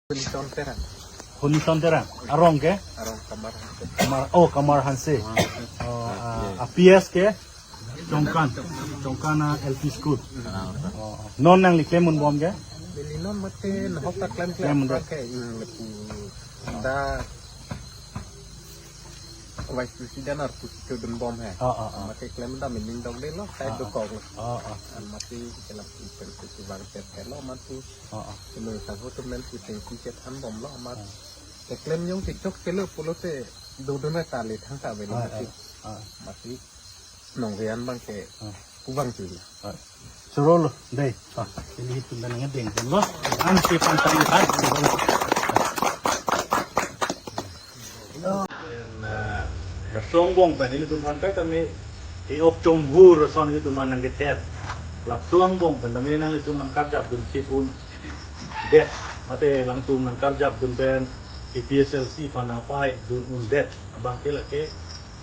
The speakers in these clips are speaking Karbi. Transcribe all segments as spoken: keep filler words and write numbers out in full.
Hunison Terang. Hunison Terang. Arong ke? Arong Kamar Hanse. Kamar, oh, Kamar Hanse. Oh, ah, ah, P S ke? Chongkan. Chongkan, ah, L P school. Oh, oh. Non nangli klemdunbom ke? Neli non mate nahok ta klem klem. Klem dun. Ke, hmm, pu da Vice President ar pu chodunbom he. Oh, oh, oh. Mate klem dam ining dok de lo, sai dokok lo. Oh, oh. Mate kelap ipen pu vang tet lo mate. Oh, oh. Kami sangho temen puting tiket anbom lo amat. Oh. Keklem jongsi chok kelo pulote dodun ta le thangta avelo. Oh, mati. Oh, oh. Mati nong vean abang ke. Oh. Kubang chui na. Oh. Choro lo, dei. Oh, nelitum dan nangdeng lo. Ansi pantang hat. Laso angbong pen ilitum aphan kaita me e-ok chonghur ason ilitum aphan nangkethet. Laso angbong pen tame nanglitum nangkarjapdun chip undet. Mate alangtum nangkarjapdun pen A P H L C aphan nangpahai dun undet. Abang ke lake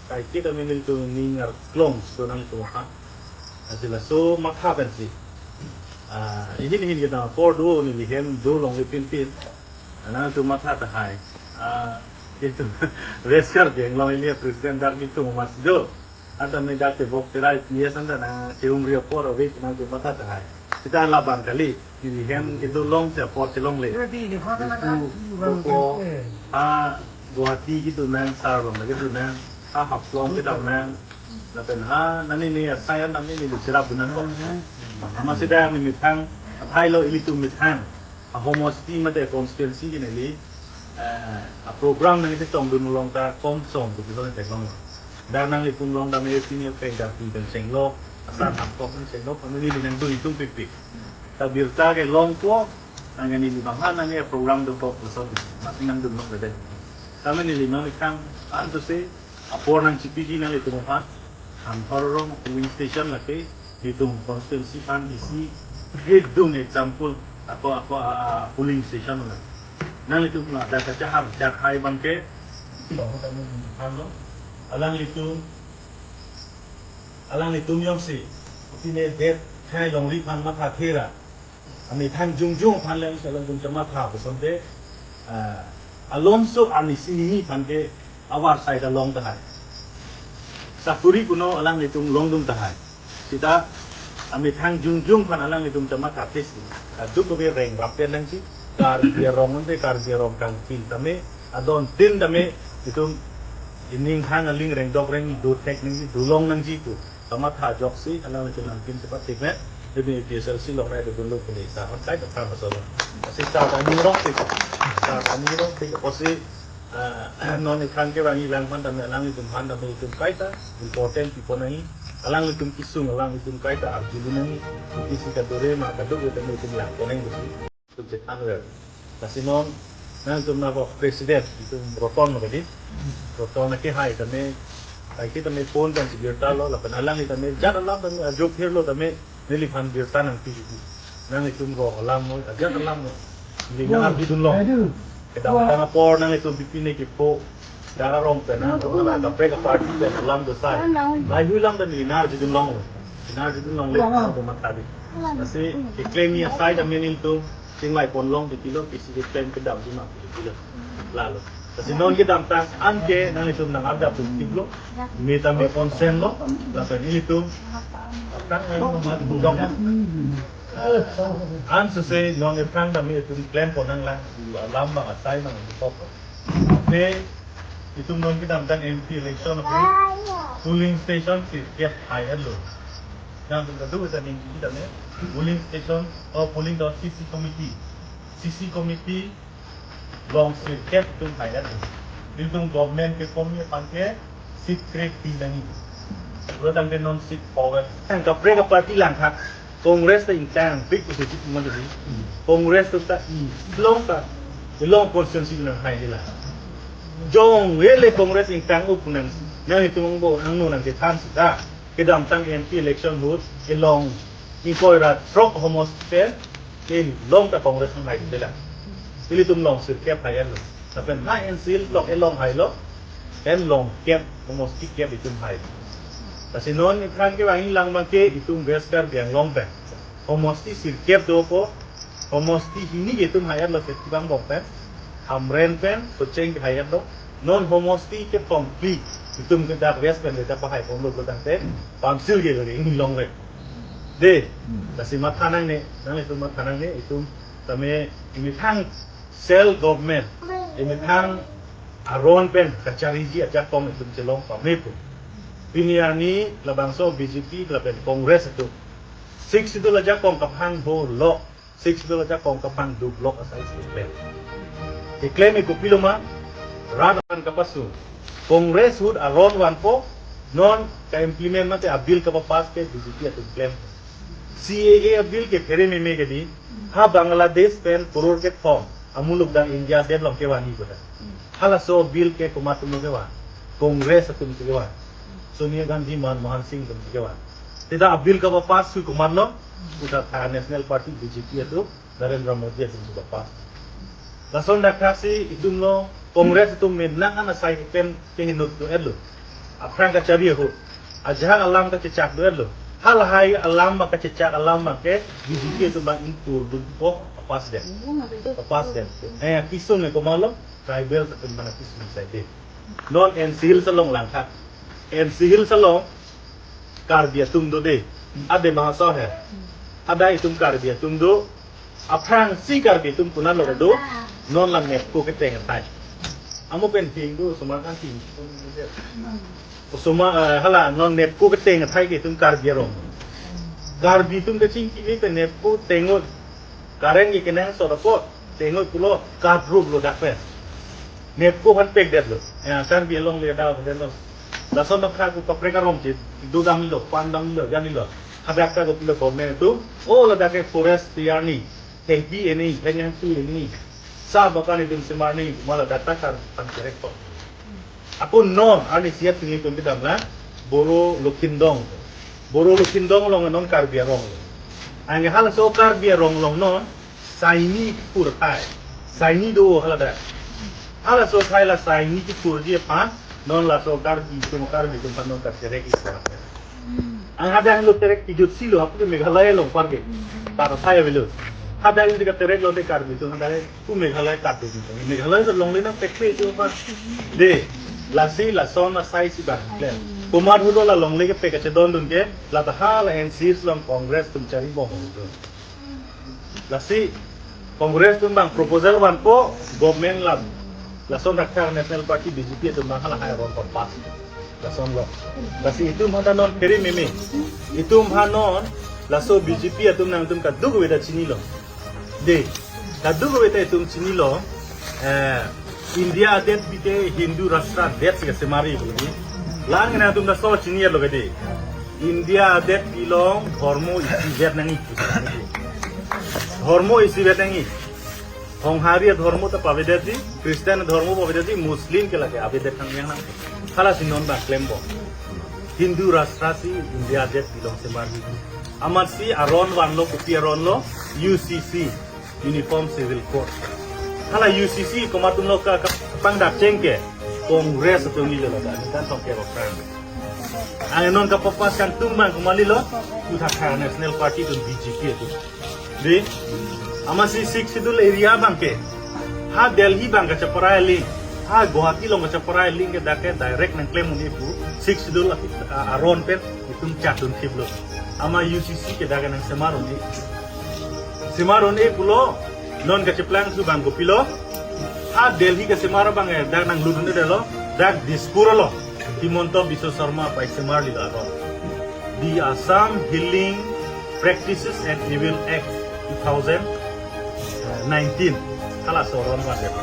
kaike tame nelitum ning arklong so nanglitum aphan. Lasi laso matha pensi. Ah, ihin ihin kita apor do neli hem do longle pinpin. Nangtum matha tahai. Ah, itu West Karbi Anglong ili president dak itu mas do. Anta me dak tebok terai P S anta nangcheumri apor ave nangtum matha tahai. Kita labang kali. Neli hem itu longsi apor chelongle. Itu ko ha Guwahati kedun nang, Sarbang kedun nang, ha Haflong kedam nang. Lapen ha nani ni asai an nani ni cherapdun nangkok. Amatsi dak neli methang, athai lo ilitum methang. Ahomosti mate constituency ke neli, eh, aprogram nangchetongdun along ta komsong kopison theklong. Dak nanglitum along tame senior pen dak pin pen chenglo, asar nangkok pen chenglo, kami neli nangdun itum pikpik. Ta birta kelong ko, nang neli bang ha nang program dokok laso, masi nangdun lok bede. Tame neli non ikang, anto se, apor nangchipiji nanglitum aphan, Hamthor arong polling station lake, itum constituency aphan isi, hidung example, ako, ako, ah, ah, polling station la. Nanglitum la, dak kachahar, dak hai abang ke, alanglitum, alanglitum jongsi, pine det, hai longri aphan matha thera. Amethang jongjong aphan le alangtum chematha pusonte, ah, alomso arnisi hini aphan ke avarsai ta long tahai. Sakuri kuno alanglitum longdun tahai. Sita amethang jongjong aphan alanglitum chematha thesi. Kadokave reng rap pen nangji. Karbi arong ante Karbi arong kangpil tame adon tin tame itum ining hang aling rengdok reng do thek nangji, do long nangji pu. Kamatha ajoksi alanglitum nangpin chepatik me, ibi A P H L C along rai dodunlo pini sa hot kai ta tham asolo. Lasi sa ta ni rong tik, sa ta ni rong tik apotsi, ah, non ikhan kevangji alang aphan tame alanglitum aphan tame itum kaita important people nangji, alanglitum kesung alanglitum kaita arjulun nangji, isi kadure ma kaduk tame itum langpon nangji. Itum chethan ver. Lasi non, nangtum nangkok president, itum Roton lo kadi. Roton akehai tame, kaike tame phone pen si birta lo, lapen alang tame, jat alam tame, ajo phir lo tame, neliphan birta nangpi. Nanglitum ro alam lo, jat alam lo. Neli nangdun long. Kedamtang apor nanglitum pipine kepo, Dara rong pen na, kaprek aparty pen alam dosai. Lahei hui alam pen neli nangdun long. Nangdun long le, nang matha di. Lasi, keklem ni asai tame nelitum, chinglai pon long di kilo, pisi keklem kedam di ma di kilo. Lalo. Lasi non kedamtang, anke, nanglitum nang-arjapdun tik lo. Me tame consent lo. Lapen nelitum. Tang nang mat budok. Ansose, non ephrang tame itum klem pon nanglang. Alam abang asai abang di kok. Te, itum non kedamtang M P election ape polling station sirkep hai-et lo. Nangtum kadu sa ning kita ne polling station, oh, polling dot C C committee. C C committee long sirkep itum hai-et lo. Itum government ke komi aphan ke seat kre-pi nangji. Pura tangte non seat power. Tang kaprek aparty langthak. Congress ta ingtang big positive man tadi. Congress ta ta i long ta. I long constituency nang hai nila. Jong hele Congress ingtang up nang. Nangtum bo nangno nangkethan sita. Kedamtang M P election ahut, ilong ingkoi ra throk homosti pen, ilong ta Congress nang hai nila. Ilitum long sirkep hai-et lo. Lapen ha N C lok ilong hai lo. Pen long kep homosti kep itum hai. Lasi non ephrang kevangji alang abang ke itum West Karbi Anglong pen homosti sirkep dopo. Homosti hini ke itum hai-etlo, Seti Bangbong pen, Hamren pen, Socheng ke hai-etlo. Non homosti kethom phli itum ke dak West pen le dak pahai ponlo tangte pamsil ke lori ni long re. De, lasi matha nangne, nanglitum matha nangne, itum tame imethang self government, imethang aron pen kachariji ajakong itum chelong pame pu. Pini arni labangso B J P lapen Congress atum Sixth Schedule ajakong kaphang holo, Sixth Schedule ajakong kaphang dublok asai si keklem. Keklem ke kopiloma, rat an kapasung. Congress ahut aron vanpo, non ka-implement mate a-bill kapapass ke B J P atum klem. C A A a-bill ke phere meme ke di, ha Bangladesh pen koror kethom amuluk dang India den long kevanji pu ta. Halaso bill ke komat atumlo kevan? Congress atum si kevan. Sonia Gandhi, Manmohan Singh atum si kevan. Te dak a-bill kapapass hui komatlo? Pu ta tha National Party B J P atum, Narendra Modi atum si papass. Lason dak thaksi itumlo Congress atum menang an asai pen kehenut do-etlo. Aphrang kachari ahut, ajahak alam kachechak do-etlo. Halahai alam ma kachechak alam ma ke B J P atum bang ingtur dunpo, papass det. Papass det. Eh, kisung le komatlo? Tribal atum bang kisung sai de. Non N C Hills along langkha. N C Hills along Karbi atum do de. Ade mahasau he. Ada itum Karbi atum do. Aphrangsi Karbi atum konatlo kedo? Non la NEEPCO keteng athai. Amo pen hing do, osomar kan hing. Osomar, eh, hala, non NEEPCO keteng athai ke itum Karbi arong. Karbi atum kachingki pen NEEPCO tengot. Current ke kenangsot apot tengot pulo, kadrup lo dak pen. NEEPCO aphan pekdetlo. Ya, Karbi along le dak detlo. Lason dak kha ku kaprek arong che, dodamlo, pandamlo, janilo. Hadak ta kopilo government atum, o ladak ke forest clear ni, thengpi e ni, thengpi e ni, sa bakan itum semar ni, mala dak ta kar pan kerek to. Ako non, arni siat tinggi itum kedam la, Boro Lokhindong. Boro Lokhindong along non Karbi arong. Anke halaso Karbi arong along non, Saini kikur athai. Saini do haladak. Halaso athai la Saini kikurji aphan, non laso Karbi atum, Karbi atum aphan non kacherek ikur athai. Ang hadak lo terek kejut si lo, hapu ke Meghalaya along parke. Tar athai avelo. Hadak lo terek lo de Karbi atum hadak pu Meghalaya kadun. Meghalaya along le nangpekpe itum aphan. De, lasi lason asai si bang klem. Komat ahut la longle kepek kachedondun ke, la ta hala N C Hills along Congress atum charibom. Lasi Congress atum bang proposal vanpo, government la, lason dak tha National Party B J P atum bang halahai aron papass. Lasonlo. Lasi itum aphan ta non phere meme. Itum aphan non laso B J P atum nangtum kadokave ta chinilo. De, kadokave ta itum chinilo, eh, India adet bite Hindu Rashtra adet si kasemar ri pulo di. Lang nangtum laso chini lo ke de. India adet along dhormo isivet nangji. Dhormo isivet nangji. Honghari adhormo ta pavedetji, Christian adhormo pavedetji, Muslim ke lake avedet kang yang nang. Halasi non bang klembom. Hindu Rashtra si India adet along semarji. Amatsi aron vanlo, kopi aronlo, U C C, Uniform Civil Code. Hala U C C komat atumlo ka, ka, kapangdak cheng ke, Congress atum ni lo da, kan tong ke rokran. Ang non kapapass kangtung bang komat ni lo, pu ta kha National Party atum B J P atum. De, amatsi Sixth Schedule area bang ke, ha Delhi bang kacheparai aling, ha Guwahati along kacheparai aling ke dak ke direct nangklem un-e pu, Sixth Schedule a, a, aron pen itum chatun thiplo. Amat U C C ke dak ke nangsemar un-e. Semar un-e pulo, non kacheplangthu bang kopilo, ha Delhi kasemar bang ke dak nanglut un-edetlo, dak Dispur lo. Himanta Biswa Sarma pai semarli lo aron. The Assam Healing Practices and Evil Act two thousand nineteen. Halaso aron vandet.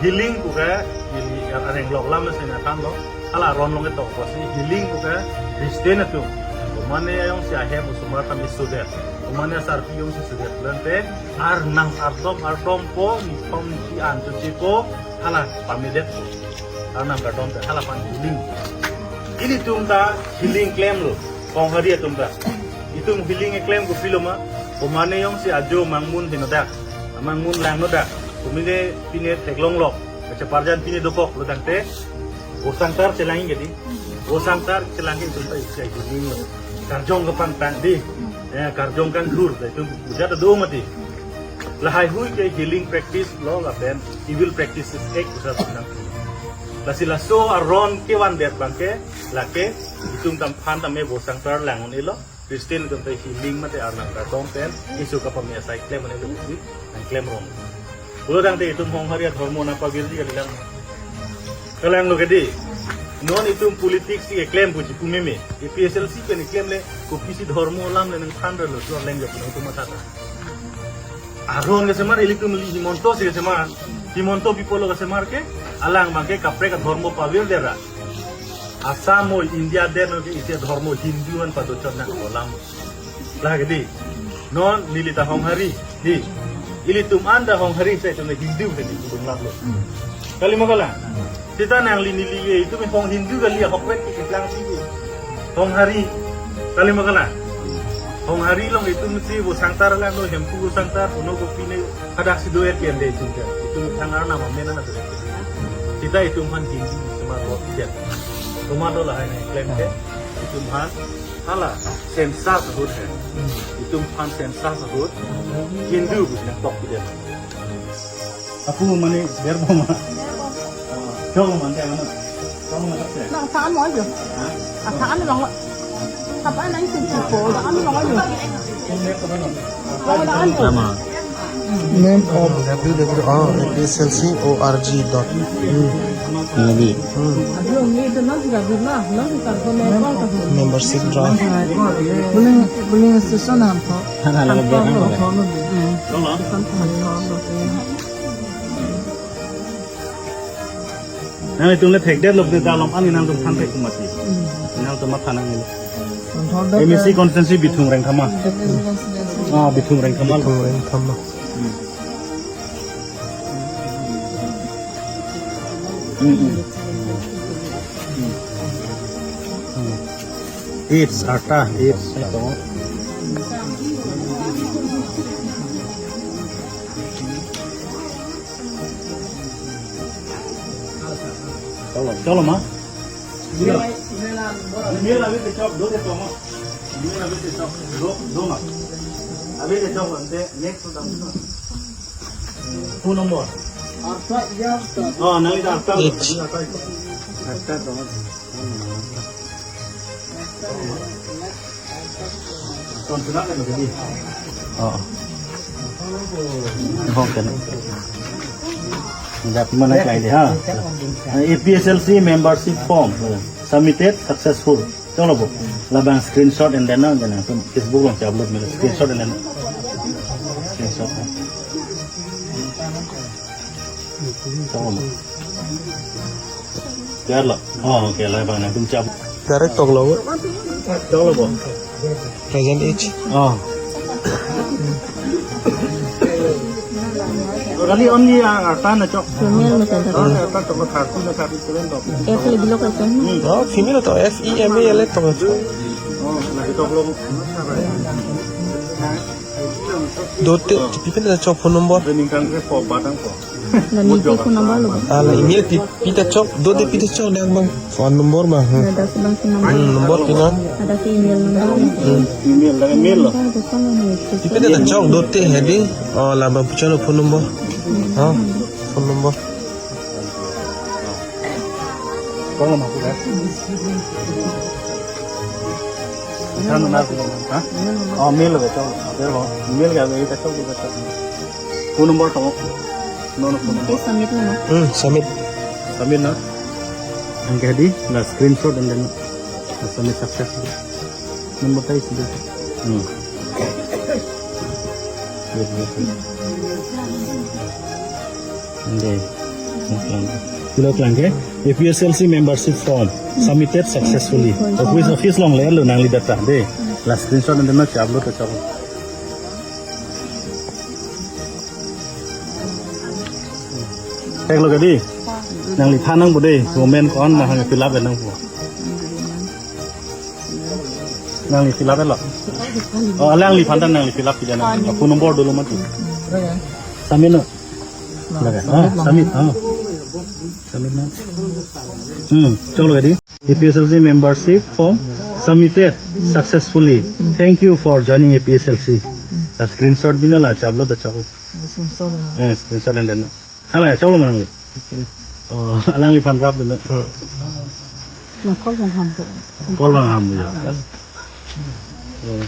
Healing puke, ili areng lok lam se na tanglo. Hala aron along ketok apotsi healing puke Christian atum. Komane ayong si ahem osomar kami sudet. Komane asarpi ayong si sudet. Lante arnam ardom ardom po, nitom ki anto si po, hala pamedet po. Arnam kardom te hala aphan healing. Ilitum ta healing klemlo, Honghari atum ta. Itum healing keklem kopiloma, komane ayong si ajo mangmun henodak, mangmun langnodak, komine pine theklonglok, kacheparjan pine dokok lo tangte, gosangtar chelangji ke di, gosangtar chelangji itum ta isi healinglo. Karjong kapangtang di, ya, karjong kangthur, ta itum puja ta do mati. Lahai hui ke healing practice lo lapen evil practices ek usa tunang. Lasi laso aron kevandet abangke lake itum tamphan tame bosang tar lang un-elo. Christian atum te healing mate arnam kardom pen isu kapami asai klem mane lo, nangklem rong. Pulo tangte itum Honghari adhormo nangpavirji kalilang. Kalanglo kedi. Non itum politics si keklem puji pumeme. APHLC pen keklemle kopisi dhormo alam le nangthan relo, tu arleng japunang tu matata. Aron kesemar ilitum neli Himanta si kesemar. Himanta Bipolo kesemar ke alang abangke kaprek adhormo pavirdet ra. Assam o India adet no ke isi adhormo Hindu an padochot nang kolam. Lahai kedi. Non neli ta Honghari, di. Ilitum anta Honghari sai itum Hindu ke di itum laplo. Kalima kalang. Sita nangli neli ye itum Hong Hindu kali ahokpet ke keplang si ke. Honghari. Kalima kalang. Honghari along itum si bosang tar lang lo, Hemphu bosang tar, Sono Gopi ne hadak si do-et ke ende itum ke. Itum thang arnam amen ana tu. Sita itum aphan Hindu semar lo ke. Tomato lahai nangklem ke. Itum aphan hala census ahut he. Itum aphan census ahut Hindu pu nangtok pidet. Apu mane berbom ma? Chong mante mane? Chong mante. Nangthan mo ajo. Ha? Athan long. Apa nang isin po? Than long ajo. Tama. Name of W W R A P S L C O R G dot. Hmm. Nabi. Hmm. Membership draft. Polling, polling station ham po. Hana laga berang laga. Nangtum le thekdet lo, de dalom ani nangtum than thek mati. Nangtum matha nang ni. MAC constituency Bithung Rengthama. Ah, Bithung Rengthama. Bithung Rengthama. Hmm. Hmm. Hmm. Eight, arta, eight. Cholo, cholo ma. Email, email abhi de chok, do de chok ma. Email abhi de chok, do, do ma. Abhi de chok, ante next to dam. Phone number. Oh, nangli ta arta. Eight. Arta to. Oh. Okay. Dak mana kaili ha. APHLC membership form submitted successful. Cholo bo. Labang screenshot and then na, then na. Facebook along upload melo. Screenshot and then na. Screenshot. Cholo bo. Clear lo? Oh, okay, labang nangtum chap. Direct toklo bo. Toklo bo. Present age. Oh. Totally only, uh, arta na chok. Female na center. Oh, arta chok, thirty na thirty-seven chok. F le below ka chok. Hmm. Oh, female to F E M A L to. Oh, lagi toklo. Dote, pipi na chok phone number. Ningkan ke po, batang po. Nangtum phone number lo. Ah, la email pi, pita chok, dote pita chok dang bang. Phone number bang. Hmm. Ada si bang phone number. Hmm, number pina. Ada si email number. Hmm. Email, ada email lo. Pipi na chok dote hedi. Oh, labang puchalo phone number. Oh, phone number. Kong ma pura. Kan na, ha? Oh, mail lo, chok. Mail lo. Mail ka, mail ka chok, ka chok. Phone number to. No, no, phone number. Please submit na. Hmm, submit. Submit na. Ang kadi na screenshot and then submit successfully. Number tayo sila. Hmm. Wait, wait, wait. Okay. Okay. Sila lang ke? APHLC membership form submitted successfully. Office, office along le lo nangli data de. La screenshot and then na upload ta chok. Theklo kedi. Nangli than nangpo de. Women ko-an ma hang fill up nangpo. Nangli fill up lo. Oh, alangliphan ta nangli fill up pida nang. Phone number dolo mati. Submit no. Laga. Ah, submit. Ah. Submit na. Hmm, cholo kedi. APHLC membership form submitted successfully. Thank you for joining APHLC. Ta screenshot bina la upload ta chok. Screenshot na. Eh, screenshot and then. Hala, cholo mang. Oh, alangliphan rap dun. Nang call bang ham po. Call bang ham ya. Oh.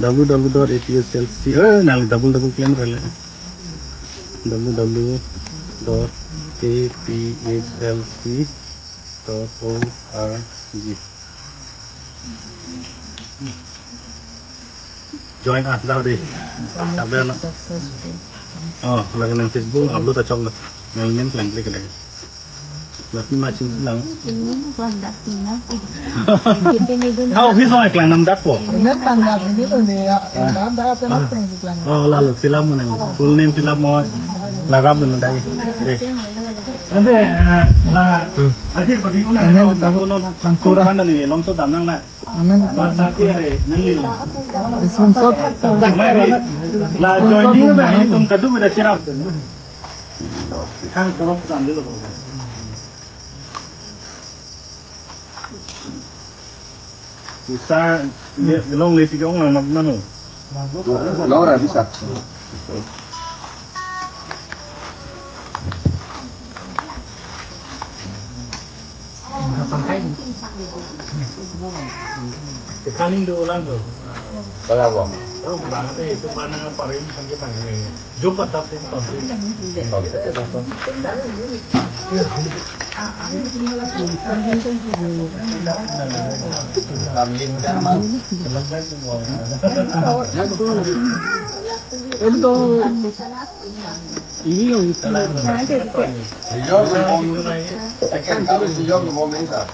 W W W dot A P H L C. Eh, nang W W W claim rele. W W W dot A P H L C dot O R G. Join ah, dah deh. Sabar na. Oh, lake nang Facebook upload achok na. Nang nen klang klik lagi. Berarti macam lang. Ini bukan dak tina. Kita ni dun. Oh, bisa klang nam dak po. Ini tanggal ini tuh nih ya. Tanggal berapa nak tanggal? Oh, lalu film mana? Full name film mau. Lagam dulu dah. Eh. Nanti, eh, lah, akhir pergi una. Ini tahu nang kurang. Mana nih? Long so damnang na. Amen. Screenshot. La joining na ini tum kadu beda chirap. Kan kalau sambil lo. Bisa, dia long lesi ke ong nang nang. Laura bisa. Kaning do lang do. Kalau apa? Oh, bang, eh, itu mana parin sampai tanggal ini. Jumpa tapi tapi. Ini yang itu. Second kali si yom mo mesa.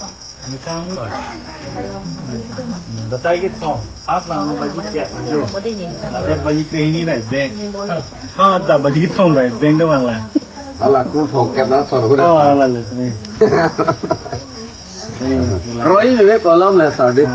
Batai ke thong. Pas lang baji kya jo. Ada baji ke ini na bank. Ha, ada baji ke thong na bank do wala. Ala ku thong ke na thong. Oh, ala le. Roi le kolom le sar de.